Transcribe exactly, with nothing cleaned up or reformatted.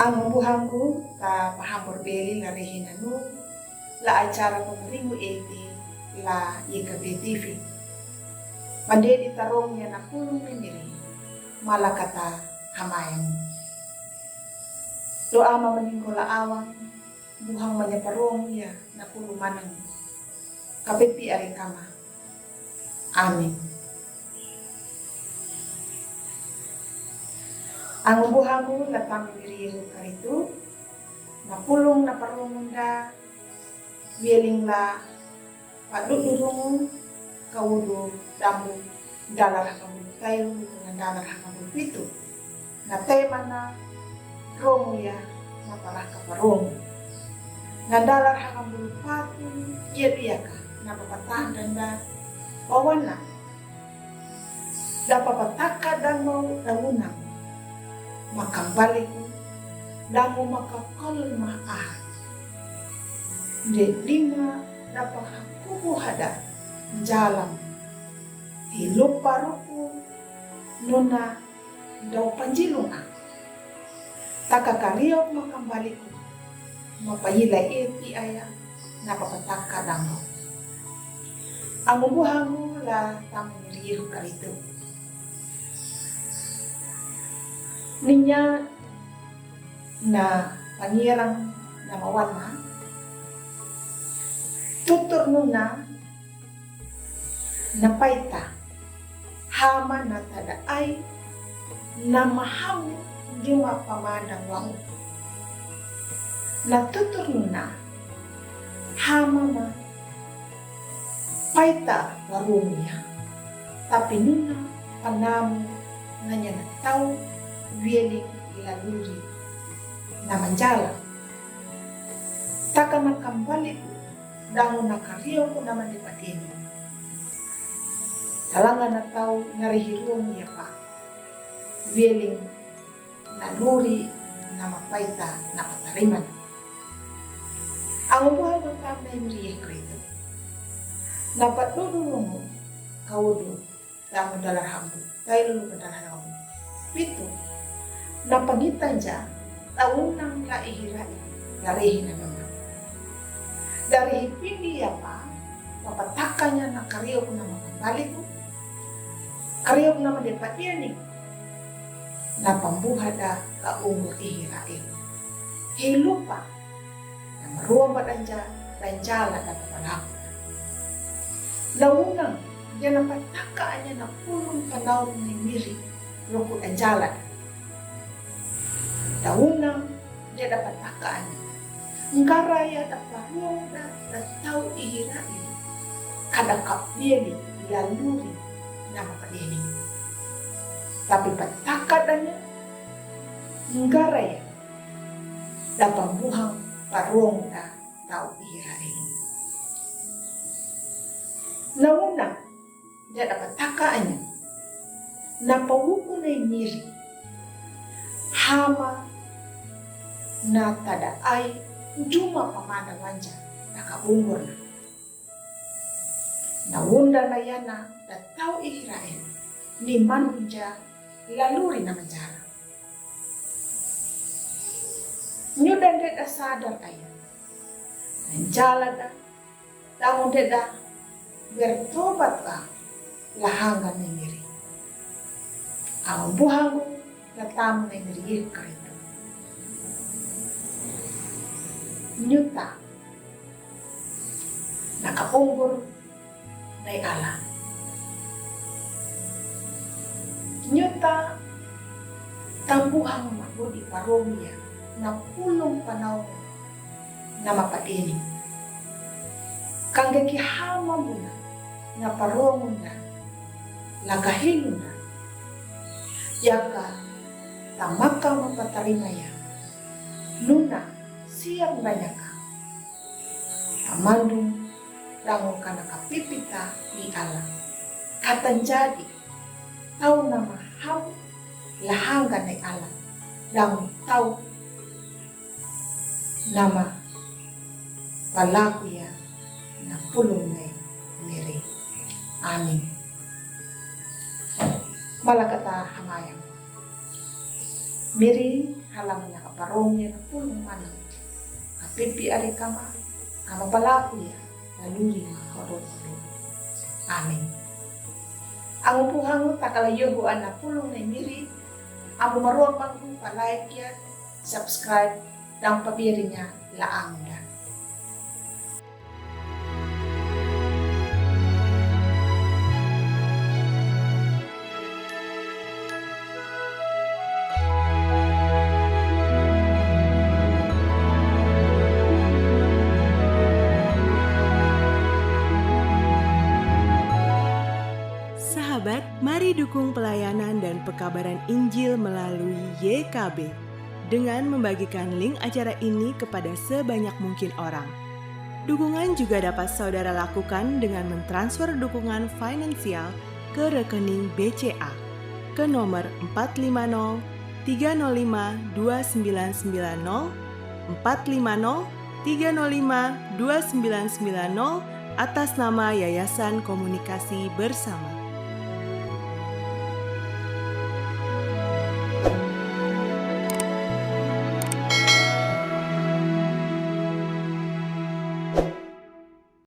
Angubuhangu ta pahambor beli la rehi nanu la acara pamaringu eti la yeka betifi. Mandedi tarong ya na pulung ni miri, malakata hamayan. Doa ma maninggola awang, buhang manya parong ya na pulung manang. Kapepi are kama. Amin. Angubuhangu la tami miri Yehu karitu, na pulung na parong unda, wieling la padudurungu, kawudu damu dalar hakamu tayu na dalar hakamu pitu. Na temana romu ya na paraka parong. Na dalar hakamu patu ya biaka na papatandanda wawana. Dapa pataka dango damunang. Makambaliku dango makakol ma aha. De dina dapa hakubu hada jalam. Hilupa ruku nuna dau panjilunga. Taka kariok makambaliku. Mapayila eti aya na papataka dango. Angubuhangu la tami miri Yehu karitu. Ninya na pangirang na mawana. Tutur nuna na paita. Hama na tada ai na mahamu juma pamandang wangu. Na tutur nuna hama ma paita warumia. Tapi nuna panamu nanya na tau wieling laluri na manjala. Taka na kambaliku dangu na karioku na mande pateni. Talanga na tau na rehirung ya pa. Wieling na luri na mapaita na patariman. Angubuhangu ta tami miri Yehu karitu. Na padudurungu kawudu damu dalar hambu. Tayu lulu dalar hambu. Pitu. Na pangitanja taunang la ihirai la rehi na nuna. Dari hipindi ya pa, papatakanya na karioku na makambaliku. Karioku na mande pateni. Na pambuhada ka umur ihirai. Hilupa. Na marua madanja danjala dapa palaku. Na unang dia na pataka anya na pulung panaung ni miri roku danjala. Na unang dia dapa taka anya. Ngara ya dapa ruang da da tau ihirai. Kada kapili laluri na mapadeni. Tapi pataka danya ngara ya dapa buhang parong da tau ihirai. Na unang dia dapa taka anya. Na pawuku na miri. Hama na tada ai juma pamanda wanja na ka umur na. Na unda na yana da tau ihirai. Ni manunja laluri na manjara. Nyuda ndeda sadar aya. Nanjala da tau ndeda bertobat la lahanga ni miri. Angubuhangu la tami miri Yehu karitu. Nyuta na ka umur nai ala. Nyuta tambuhang na budi paromia na pulung panaung na mapadeni. Kangge ki hama muna na paromunda la kahilunda. Yaka tamaka mapatarimaya nuna siang banyaka. Tamandung dango kana kapipita ni ala. Katan jadi tau nama hau lahanga ni ala. Dango tau nama palaku ya na pulung ni miri. Amin. Malakata hamayang. Miri Kala manyaka parong ya na pulung mana. Apipi ari kama, ama palaku ya, laluri ma horo. Amin. Angu puhangu takala yohu ana pulung na miri, amu maruang bangku pa like ya, subscribe, dan pabirinya la angda. Sahabat, mari dukung pelayanan dan pekabaran Injil melalui Y K B dengan membagikan link acara ini kepada sebanyak mungkin orang. Dukungan juga dapat saudara lakukan dengan mentransfer dukungan finansial ke rekening B C A ke nomor empat lima nol tiga nol lima dua sembilan sembilan nol, empat lima nol tiga nol lima dua sembilan sembilan nol, atas nama Yayasan Komunikasi Bersama.